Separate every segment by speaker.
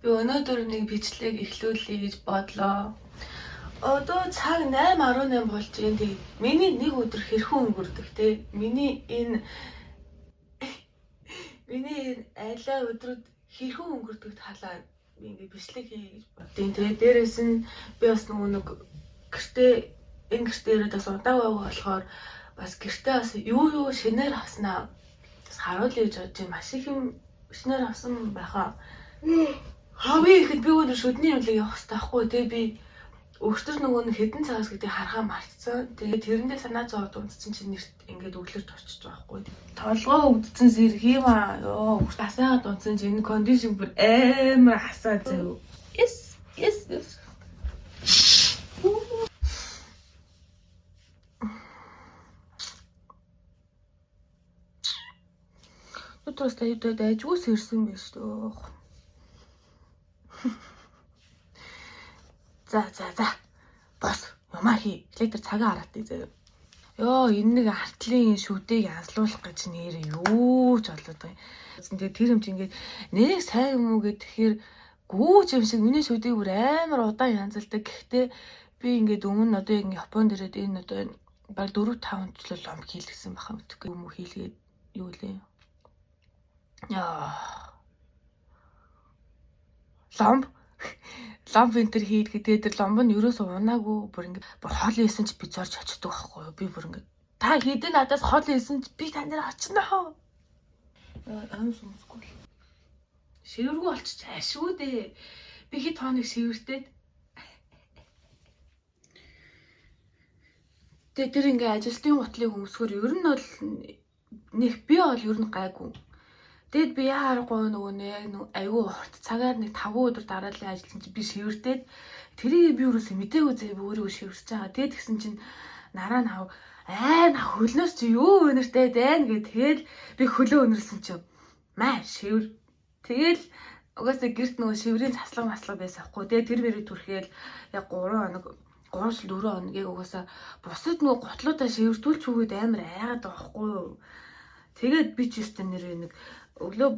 Speaker 1: Би өнөөдөр нэг бичлэг эхлүүлье гэж бодлоо. Одоо цаг 8:18 болж байна. Тэгээд миний нэг өдөр хэрхэн өнгөрдөг те? Миний энэ айлаа өдрүүд хэрхэн өнгөрдөг талаар би ингээд бичлэг хийе гэж боддیں۔ Тэгээд дээрэс нь би бас нөгөө нэг гэртээ энэ гэртээ ирээд бас удааг байгаа болохоор бас гэртээ бас юу юу шинээр авснаа бас харуулъя гэж бодож байна. Маш их юм шинээр авсан байхаа. Хавийн ихэд би өндөр шүдний имлэг явах хэрэгтэй байхгүй. Тэгээ би өчтөр нөгөө нэг хэдэн цагаас гэдгийг харахаа мартсан. Тэгээ тэрэндээ санаа зовоод унтсан чинь нэрт ингээд өглөөр турчиж байгаа байхгүй. Толгой өвдсөн зэрэг юм аа. Йоо, асаагаад унтсан чинь энэ кондишн бүр амар асаа зөө. Yes, yes, yes. Өдрөөс таяад айжгүй сэрсэн байж дөө. За за за. Бос юмаа хий. Эхлээд тэр цагаа хараатыг заяа. Йоо, энэ нэг артлын шүдийг янзлуулах гэж нэр юу ч болоод байгаа юм. Тэгээ тэр юм чи ингээд нэг сайн юм уу гэхээр гүүч юм шиг миний шүдийг бүр амар удаан янзалдаг. Гэхдээ би ингээд өмнө одоо яг Японд ирээд энэ одоо баг 4 5 жил лом хийлгэсэн баха мэдгүй юм уу хийлгээд юу лээ. Яа. Ломб ломб энэ төр хийдэг. Тэгээд тэр ломб нь ерөөсөө унаагүй бүр ингээд бүр хоол исэн ч би зорж очдөг байхгүй юу? Би бүр ингээд та хэдэн надаас хоол исэн ч би та нараа очно. Аим сүмсгүй л. Шивэргүй болчих ашгүй дээ. Би хэд хоног шивэртээд Тэгээ тэр ингээ ажилтны гутлыг өмсгөр ер нь бол нэх би бол ер нь гайгүй. Тэгэд би яа харахгүй нөгөө нэг айгүй урт цагаар нэг 5 өдөр дараалал ажилласан чинь би шивэртээд тэрийг би юурээс мдээгүй зэ би өөрөө шивэрч байгаа. Тэгээд тэгсэн чинь нараа нав аа на хөлнөөс чи юу өнөртэй дайн гэ тэгэл би хөлөө өнөрсөн чи маа шивэр. Тэгэл угаасаа гэрт нөгөө шиврийн цаслаг маслаг байсан хгүй. Тэгээд тэр мөрийг түрхээл яг 3 хоног 3 4 хоног яг угаасаа бусад нөгөө гутлуудаа шивэрдүүлж хүүгээд амар айгаад байгаа хгүй юу. Тэгээд би ч өстө нэрээ нэг өглөө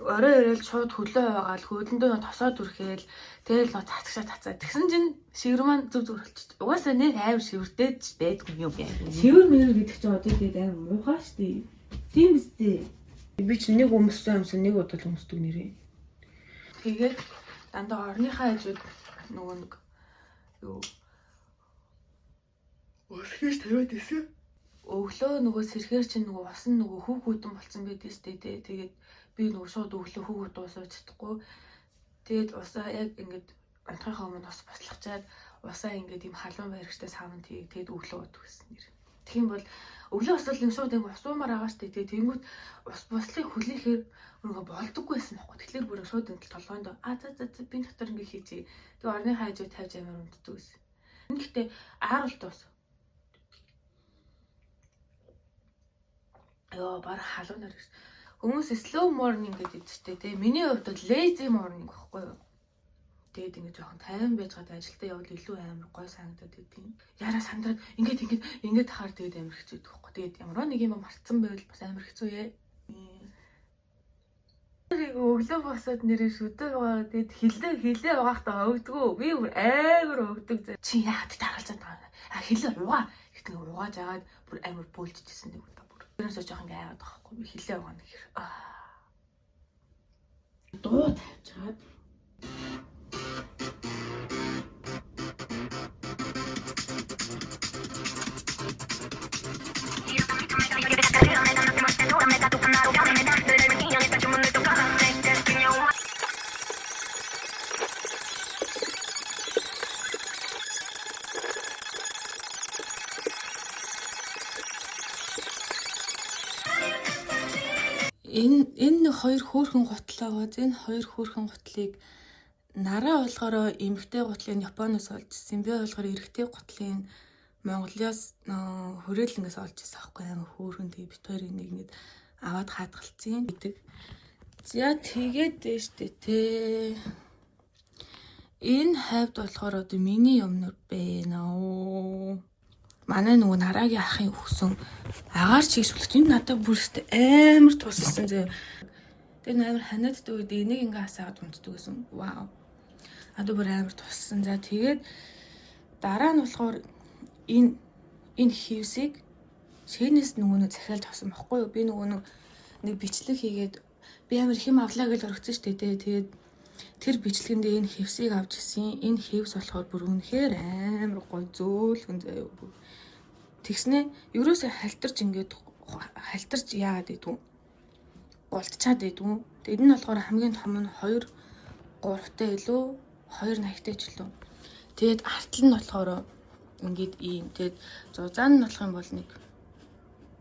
Speaker 1: орой ирээл шууд хөлөө хуваагаал хөлөндөө нөө тосоо түрхээл тэгэл нөө цацгшаа цацаа. Тэгсэн чинь шивэр маань зүг зүг болчих. Угаасаа нэг аим шивэртэй ч байдгүй юм яа. Шивэр мэрэр гэдэг чинь одоо тэгээд аим муухай штэ. Тийм үстэй. Би чинь нэг өмссөн юмсан нэг удаа л өмсдөг нэрээ. Тэгээд дандаа орныхаа хажууд нөгөө нэг юу өсгөж тавиад исэн. Өглөө нөгөө сэрхээр чинь нөгөө ус нь нөгөө хөв хүйтэн болцсон байдаг штэ тий. Тэгээд би нөгөө шууд өглөө хөв хүйтэн ус ууж чадахгүй. Тэгээд усаа яг ингээд унтахынхаа өмнө ус буслахчаад усаа ингээд ийм халуун баригчтай савн тийг тэгээд өглөө уудаг гэсэн нэр. Тэгэх юм бол өглөө усвал юм шууд ингээд ус уумаар байгаа штэ тий. Тэнгүүт ус буслыг хүлээхээр нөгөө болдоггүй байсан байхгүй. Тэгэхээр бүр шууд ингээд толгойнд а за за за би дотор ингээд хийчихье. Тэгээд орныхаа хажуу тавьж амар унтдаг гэсэн. Гэхдээ ааруулт ус. Йоо, баг халуун нарыг. Хүмүүс slow morning гэдэг чтэй тий. Миний хувьд бол lazy morning байхгүй юу? Тэгээд ингэ жоохон тайван байж гад ажилдаа явбал илүү амар гой санагдаад байдаг юм. Яраа сандраад ингээд ингээд ингээд тахаар тэгээд амар хэцүү байдаг байхгүй. Тэгээд ямар нэг юм мартсан байвал бас амар хэцүү ээ. Өглөө босоод нэрээ шүдэ байгаа. Тэгээд хилээ хилээ угаахтаа өгдгөө. Би бүр амар өгдөг. Чи яагаад таргалзаад байгаа юм? А хилээ угаа. Гэтэ ингээ угааж агаад бүр амар бөөлжчихсэн нэг удаа бүр. Тэрнээс жоохон ингээ айгаад байгаа байхгүй. Би хилээ угаана гэхэр. Дуу тавьж чаад. Энэ хоёр хөөрхөн гутал байгаа. Энэ хоёр хөөрхөн гутлыг нараа болохоор эмэгтэй гутлыг Японоос олж ирсэн. Би болохоор эрэгтэй гутлыг Монголоос хүрээлэнгээс олж ирсэн аахгүй амар хөөрхөн. Тэгээ бит хоёр энийг ингээд аваад хаадгалцсан гэдэг. За тэгээд дээштэй те. Энэ хавьд болохоор одоо миний юмнууд байна оо. Манай нөгөө нарагийн ахын өгсөн агаар чигшүүлэгч энэ надад бүр өстэй амар тусалсан зөө. Тэгээд амар ханиадтай үед энийг ингээ асаагаад унтдаг гэсэн. Вау. Одоо бүр амар туссан. За тэгээд дараа нь болохоор энэ хивсийг шэнэс нөгөө нэг захиалж авсан байхгүй юу? Би нөгөө нэг бичлэг хийгээд би амар хэм авлаа гэж орогдсон шүү дээ. Тэгээд тэр бичлэгэндээ энэ хевсийг авч ирсэн. Энэ хевс болохоор бүр үнэхээр амар гоё зөөлхөн заяа бүр. Тэгснэ ерөөсөө халтарч ингээд халтарч яагаад идэггүй. Болтчаад идэггүй. Тэгээд энэ болохоор хамгийн том нь 2 3-тай илүү 2.80-тай ч илүү. Тэгээд артл нь болохоор ингээд ийм. Тэгээд зузаан нь болох юм бол нэг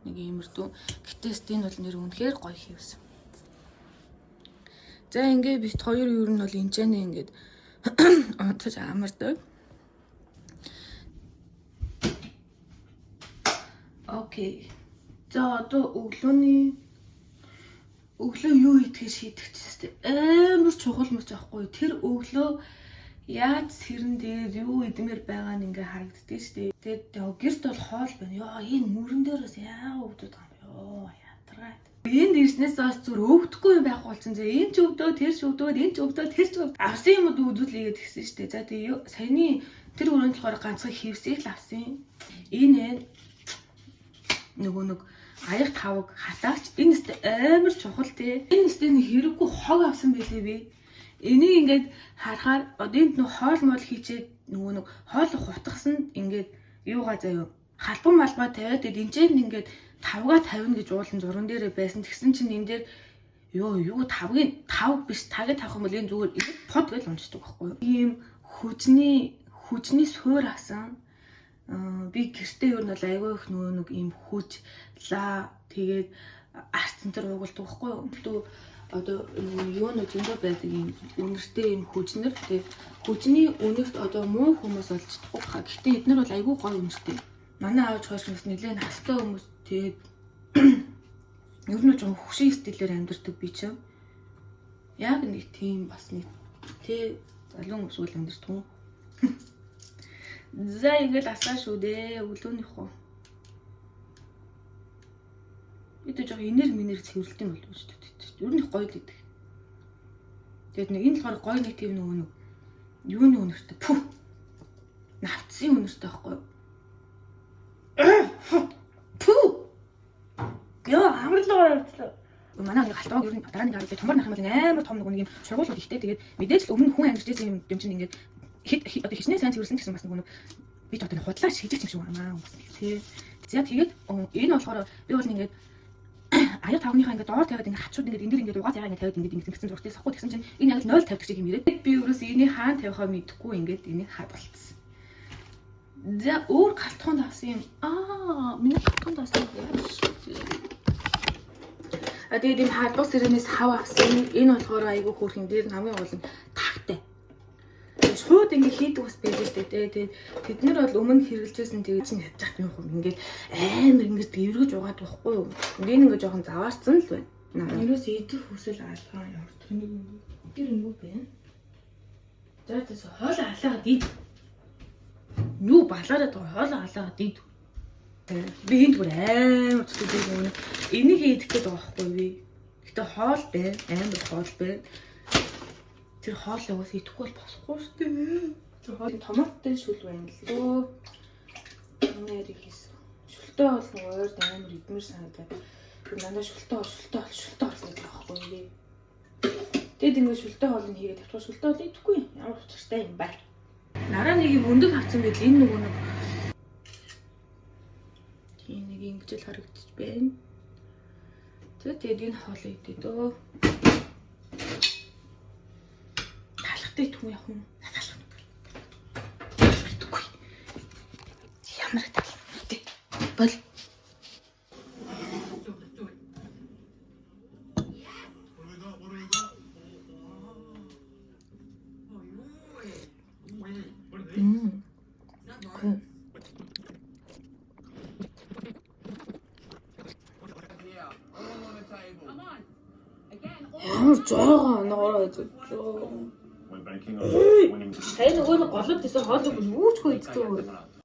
Speaker 1: иймэрдүү. Гэтээс энэ бол нэр үнэхээр гоё хевс. За ингээ бит хоёр ер нь бол энэчнээ ингээд унтаж амардаг. Окей. За одоо өглөөний өглөө юу идэхийг шийдэх чинь амар чухал мөч аахгүй. Тэр өглөө яаж сэрэн дээр юу идмээр байгаа нь ингээ харагддээ шүү дээ. Тэгээд гэрт бол хоол байна. Йоо энэ мөрөн дээр бас яа өвдөд байгаа юм. Йоо ядаргаа. Энд ирснээс хойш зүр өвдөхгүй юм байхгүй болсон. За энэ ч өвдөө, тэр ч өвдөө, энэ ч өвдөө, тэр ч өвдөө. Авсан юмуд үзүүлээгээд гисэн шүү дээ. За тэгээ саяны тэр өрөөнд болохоор ганцхан хевсийг л авсан. Энэ нөгөө нэг аяг тавг хатаагч энэ өстө амар чухал тий. Энэ өстө нэг хэрэггүй хог авсан байлээ би. Энийг ингээд харахаар одоо энд нөх хоол мол хийчээд нөгөө нэг хоол хутгасанд ингээд юугаа заяа халбан малгай тавиад тэгээд энэ ингээд тавгаа тавина гэж уулын зурган дээрээ байсан. Тэгсэн чинь энэ дээр юу тавгийн тав биш тагийг тавих юм бол энэ зүгээр под гэж уншдаг байхгүй юу. Ийм хүжний суур асан. Би гэртээ ер нь бол айгүй их нөгөө нэг ийм хүж лаа тэгээд арц энэ төр уугалдаг байхгүй юу. Одоо юу нэг зөндөө байдаг ийм үнэртэй ийм хүжнэр. Тэгээд хүжний үнэрт одоо муу хүмүүс олж чадахгүй хаа. Гэхдээ эднэр бол айгүй гоё үнэртэй. Манай аавч хойш бас нэлээд настай хүмүүс тэгээд ер нь жоохон хөшин стилээр амьдардаг би чинь. Яг нэг тийм бас нэг тий залуу хүмүүс үл амьдардаг юм. За ингээл асаа шүү дээ. Өглөөнийх үү. Би тэ жоохон инер минер цэвэрлэлт юм болов шүү дээ. Ер нь их гоё л идэх. Тэгээд нэг энэ болохоор гоё нэг тийм нөгөө нэг юуны үнэртэй пү. Навцсын үнэртэй байхгүй юу? Пү. Йоо амарлаа явуулсан. Манай нэг галтгаа ер нь дараа нэг аваад томор нах юм бол амар том нөгөө нэг юм шургуулууд ихтэй. Тэгээд мэдээж л өмнө хүн амьдарч байсан юм чинь ингээд хэд одоо хичнээн сайн цэвэрлсэн гэсэн бас нөгөө нэг би ч одоо худлаа шижиж юм шиг байна бас тий. За тэгээд энэ болохоор би бол ингээд аяг тавныхаа ингээд доор тавиад ингээд хачууд ингээд энэ дэр ингээд угаас ягаа ингээд тавиад ингээд ингэсэн зургтээс сахгүй тэгсэн чинь энэ яг л 0 тавьдаг шиг юм ирээд би ерөөс энийг хаан тавихаа мэдэхгүй ингээд энийг хадгалцсан. За өөр галтхоонд авсан юм. Миний галтхоонд авсан юм яаш. А тэгээд энэ халбаг сэрэнээс хав авсан. Энэ болохоор айгүй хөөрхөн дээр нь хамгийн гол нь тагтай. Шууд ингээ хийдэг бас байдаг шүү дээ. Тэгээд тэд нар бол өмнө хэрэгжилжсэн тэгээд чинь ядчих юм хөө ингээд амар ингээд эргэж угаад байхгүй юу. Энэ ингээ жоохон заваарсан л байна. Ерөөс идэх хүсэл алгаа ямар тэнийг тэр юу бэ? За тэс хоол алаагаад ид. Юу балаараад байгаа хоол алаагаад ид. Би энд бүр амар зүтгэдэг юм. Энийг идэх гээд байгаа байхгүй би. Гэтэ хоол бэ, амар хоол бэ. Тэр хоолыг бас идэхгүй бол болохгүй шүү дээ. Тэр хоол томаттай шүл байна л дөө. Нэр хийсэн. Шүлтэй бол нэг ойрд амар идмэр санагдаад. Тэр дандаа шүлтэй хоол, шүлтэй хоол, шүлтэй хоол гэдэг байхгүй юм. Тэгэд ингэ шүлтэй хоолыг хийгээд тавьчих шүлтэй хоол идэхгүй. Ямар учиртай юм бэ? Нараа нэг юм өндөг авсан байдал энэ нөгөө нэг тийм нэг ингэж л харагдчих байна. За тэгээд энэ хоолыг идэ дөө. Талхтай идэх юм яах юм? Талах. Идэхгүй. Ямар талхтай. Бол. Ямар жоогоо ногоороо үзэж. Сая нөгөө нэг голод исэн хоолыг юу ч хөө идсэн.